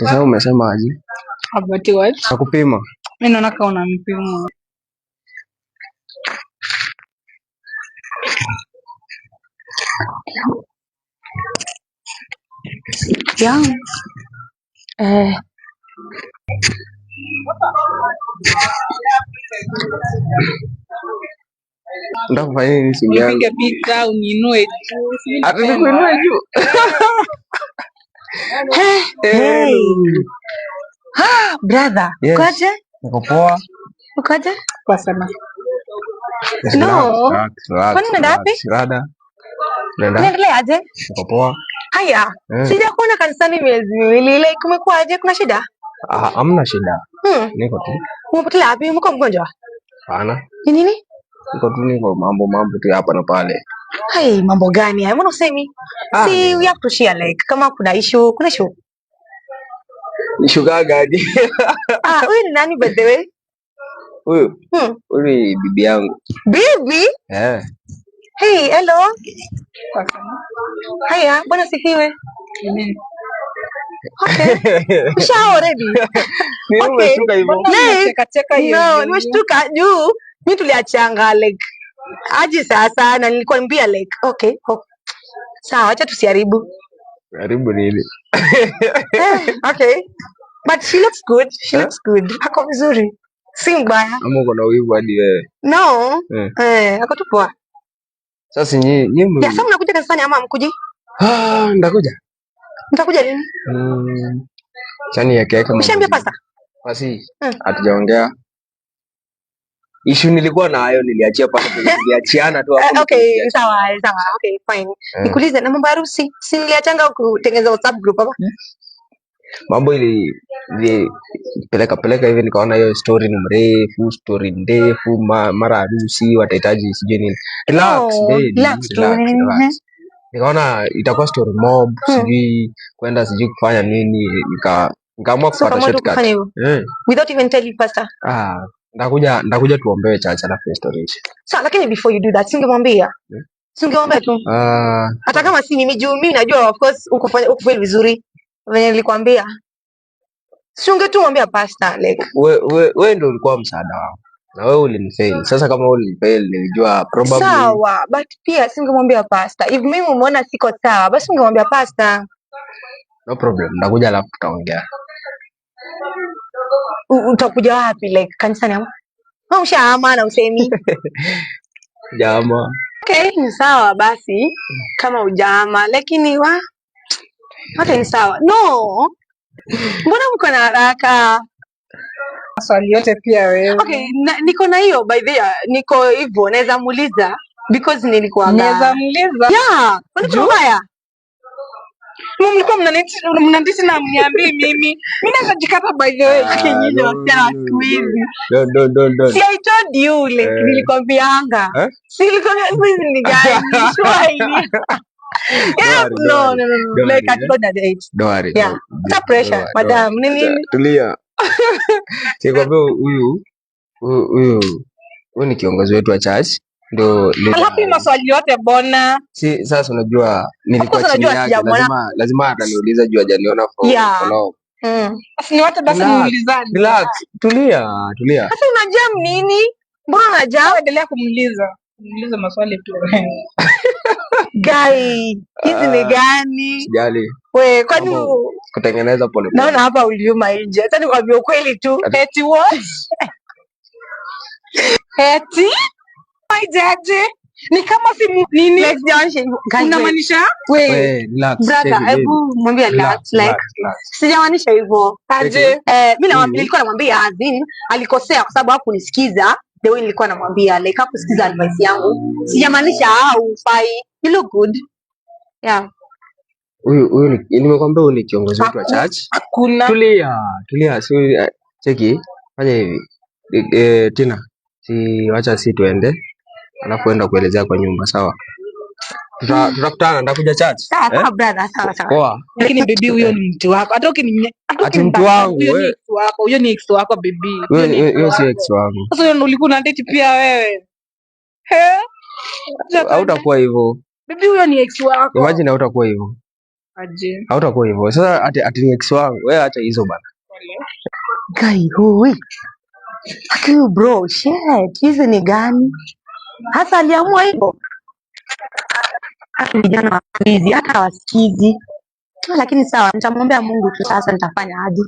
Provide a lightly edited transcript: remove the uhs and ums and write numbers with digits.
Sasa umesema aje? About what? Nakupima. Mimi naona kama unampima. Yeah. Eh. Nataka kufanya nini simu yangu? Unipige picha, uniinue juu. Si mimi Ati napenda. nikuinue juu. Hey. Hello. Ah, brother. Yes. Ukoje? Niko poa. Ukoje? Kwa sana. Yes, No. relax, relax, relax, Kwani unaenda relax. wapi? Rada. Naenda. Unaendelea aje? Niko poa. Haya. Eh. Sijakuona kanisani miezi miwili. Like umekuwa aje? Kuna shida? Ah, hamna shida. Niko tu. Umepotelea wapi? Umekuwa mgonjwa? Hapana. Ni nini? Niko tu, niko mambo mambo tu hapa na pale. Hai, mambo gani haya? Mbona usemi? Ah, Si we have to share like kama kuna issue, kuna issue. Ni shuga gani? Ah, huyu ni nani by the way? Huyu, huyu ni bibi yangu. Bibi? Eh. Hey, hello. Kwa sana. Haya, bwana sifiwe. Amen. Okay. Usha already. Ni Okay. umeshtuka hivyo? Mbona Like, unacheka cheka hiyo? No, Hiyo? nimeshtuka juu mi tuliachanga like aje sasa, na nilikwambia like okay, oh. Sawa, acha tusiharibu. Karibu nini? Eh, okay. But she looks good. She Eh? looks good. Ako vizuri. Si mbaya. Ama uko na wivu hadi wewe? No. Eh. Eh, ako tu poa. Sasa nyinyi nyinyi Ya, sasa mnakuja kanisani ama mkuji? Ah, ndakuja. Mtakuja lini? Chani yake yake mambo. Ushaambia pasta? Basi Hmm. hatujaongea. Issue nilikuwa nayo niliachia pale penye tuliachiana tu hapo. Eh, okay, sawa, sawa. Okay, fine. Eh. Nikuulize na mambo ya harusi. Si niliachanga kutengeneza WhatsApp group hapa? Mambo ili peleka peleka hivi, nikaona hiyo story ni mrefu, story ndefu, mara harusi watahitaji sijui nini. Relax, No, baby, relax tu. relax, relax. Nikaona itakuwa story mob, sijui kwenda sijui kufanya nini, nikaamua So kupata kama tu shortcut. kufanya hivyo Eh. without even telling pastor. Ah, ndakuja tuombewe church alafu story iishe. Sawa, lakini before you do that, singemwambia. Hmm. Singemwambia tu. Ah, Hata kama si mimi juu mimi najua of course ukufanya ukufeel vizuri venye nilikwambia. Si ungetu mwambia pastor like we ndio ulikuwa msaada wangu na wewe ulinifail. Sasa kama wewe ulinifail, nilijua probably sawa, but pia singemwambia pastor. If mimi umeona siko sawa, basi ungemwambia pastor. No problem, ndakuja alafu tutaongea. Utakuja wapi like kanisani ama? Au ushaama na usemi? Jama. Okay, ni sawa basi kama ujaama, lakini wa okay, ni sawa. No, mbona mko na haraka? Maswali yote pia wewe. Okay, niko na hiyo by the way, niko hivyo naweza muuliza because nilikuwa Naweza muuliza. Yeah, kwani kuna ubaya? Mlikuwa mnanidate na mniambii mimi. Mimi naweza jikata by the way. Ah, Nyinyi no, wasichana wa no, siku hizi. no, no, no, no. Si I told you like Eh. nilikwambianga. Eh? Si nilikwambia siku hizi ni gani? Surely. Yeah, Don't worry, no, don't no, no, no. Don't Like worry, hatuko na date. Don't worry. Yeah. Don't Hata pressure, don't worry, madam. Ni don't worry. nini? Tulia. Sikwambia huyu huyu huyu huyu ni kiongozi wetu wa church. Ndio leader. Alafu hii maswali yote bona. Si sasa unajua nilikuwa Of course chini unajua yake, sijamwona. lazima ataniuliza juu hajaniona for, Yeah. for long. Basi ni wote basi Relax, niulizane. relax, tulia, tulia. Sasa unajam nini? Mbona unajam? Endelea kumuuliza. Kumuuliza maswali tu. Guy, hizi ni Ah, gani? Sijali. We, kwani Mambo kutengeneza pole pole. Naona hapa uliuma nje. Hata nikwambia ukweli tu. Eti what? Eti? Aijaje? Ni kama simu nini? Like sijamaanisha hivyo. Guy, wait. Unamaanisha? Wait. We, relax, Brother, baby, baby. hebu mwambie relax, Relax, like relax, relax. sijamaanisha hivyo. Aje? Eh, mimi Mimi? nilikuwa namwambia as in alikosea kwa sababu hakunisikiza the way nilikuwa namwambia, like hakusikiza advice yangu. Sijamaanisha au ufai. You look good. Yeah. Huyu huyu nimekwambia huyu ni kiongozi wetu wa church. Hakuna. Tulia, tulia, si cheki, fanya hivi. Tina, si wacha si tuende. Alafu enda kuelezea kwa nyumba, sawa? Tutakutana, ndakuja church. Sawa, Eh? sawa brother, sawa sawa. Poa. Lakini baby huyo ni mtu wako. Hata Ati mtu wangu, huyo ni we. ex wako. Huyo ni ex wako baby. Huyo Huyo ni ex huyo si wako. ex wangu. Sasa huyo ndo ulikuwa unadate pia wewe. Eh? Acha tuende. Hautakuwa hivyo. Baby huyo ni ex wako. Imagine hautakuwa hivyo. Aje. Hautakuwa hivyo. Sasa ati ni ex wangu. Wewe acha hizo bana. Guy, hui. Aki bro, shit, hizi ni gani? Hasa aliamua hivyo. Hata vijana wa siku hizi hata hawasikizi. Lakini sawa, nitamwombea Mungu tu sasa nitafanya aje?